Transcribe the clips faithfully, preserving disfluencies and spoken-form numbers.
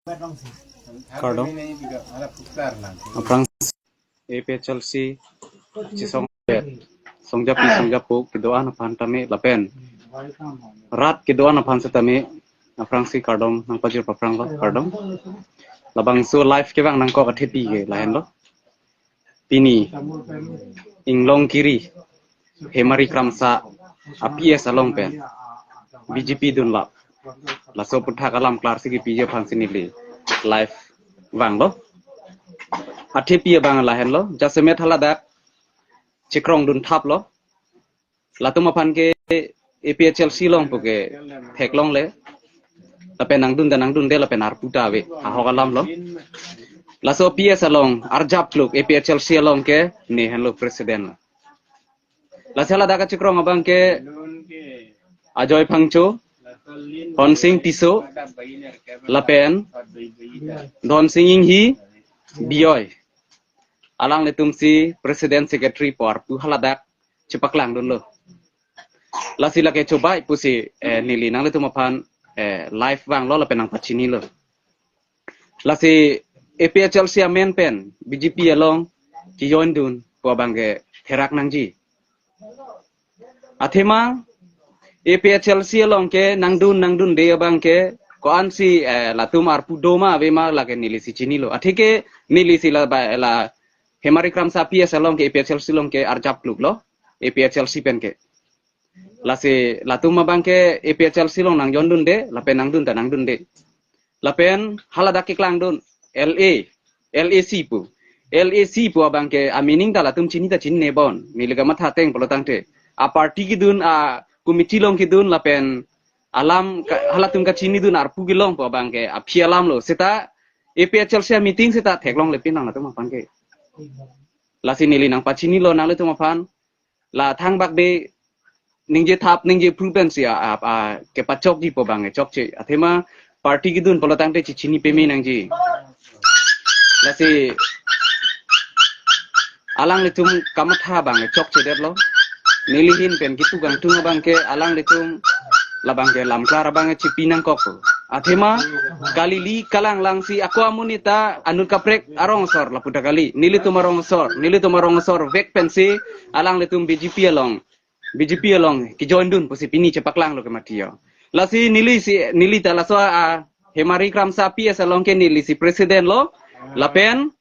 Kardom. Aphrang A P H L C chesong, songjapi songjapo kedo-an aphan tame lapen rat kedo-an aphan setame aphrangsi kardom nangpajir paphranglo, kardom. Labangso live kevang nangkok athepi ke lahenlo. Pini Inglongkiri Hemari Kramsa a P S along pen B J P dunlap. Laso aputhak alam klarsi kipiji aphansi neli live vanglo. Athepi abang lahenlo, jasemet haladak chekrongdun thaplo. Latum aphan ke A P H L C along pu ke theklongle. Lapen nangdun ta nangdunde lapen arpu ta ave, ahok alamlo. Laso P S along arjap pluk A P H L C along ke ne henlo president lo. Lasi haladak kachekrong abang ke Ajoy Phangcho, Honsing Tisso, lapen Dhonsing Inghi, Biyoi. Alanglitumsi president secretary pu arpu haladak chepaklangdunlo. Lasi lake chobai pusi eh, neli nanglitum aphan eh, live vanglo lapen nangpachinilo. Lasi A P H L C amen pen B J P along kejoin dun pu abang ke therak nangji. Athema A P H L C along ke nangdun nangdunde abang ke ko-ansi eh, latum arpu doma avema lake nelisi chinilo. Atheke nelisi la ba la Hemari Kramsa P S along ke A P H L C along ke arjap pluklo, A P H L C pen ke. Lasi latum abang ke A P H L C along nangjoin dunde, lapen nangdun ta nangdunde. Lapen haladak keklangdun L A, L A C pu. L A C pu abang ke a meaning ta latum chini ta chinine bon. Neli kamatha ateng pulo tangte, a party kedun, a committee along kedun lapen alam ka, halatum kachinidun arpu kelong pu abang ke aphi alamlo. Seta A P H L C meeting seta theklongle pinang latum aphan ke. Lasi neli nangpachinilo nanglitum aphan. La thangbak be ningje thap ningje phru pensi a, a, a kepachokji pu abang chokche. Athema party kedun pulo tangte chechini peme nangji. Lasi alanglitum kamatha abang chokchedetlo. Neli ahin pen kipu kangtung abang ke alanglitum labang ke lamklar abang chipi nangkok. Athema kalili kalanglangsi ako amonit ta anut kaprek arong asor lapu ta kali. Nelitum arong asor, nelitum arong asor vek pensi alanglitum B J P along, B J P along kejoin dun pusi pini chepaklanglo kematiyo. Lasi nelisi, neli ta laso a Hemari Kramsa P S along ke nelisi president lo, lapen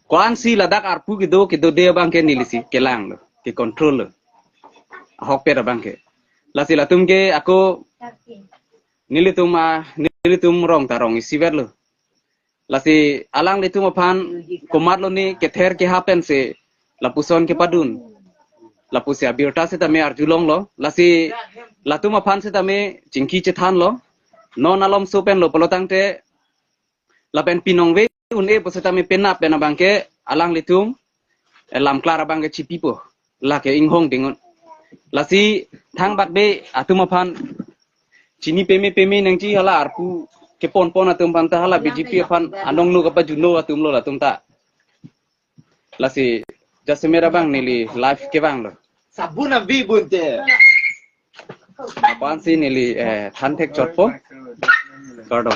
ko-ansi ladak arpu kedo kedode abang ke nelisi kelanglo, ke control lo. Ahokpet abang ke. Lasi latum ke ako nelitum a, nelitum rong ta rong isivetlo. Lasi alanglitum aphan komatlo ne kether keha pensi lapuson kepadun. Lapusi abirta setame arjulonglo. Lasi latum aphan setame chingki chethanlo. Non alomso penlo pulo tangte lapen pinong ve un-e pu setame penap pen abang ke alanglitum eh, lamklar abang ke chipipo. Lake inghong dingun. Lasi thangbak be atum aphan chini peme peme nangji hala arpu keponpon atum aphan ta hala B J P aphan anong nu kapajuno atumlo latum ta. Lasi jasemet abang neli live kevanglo. Sabun abi bunte. Aphansi neli eh, than thekchotpo. Kardom.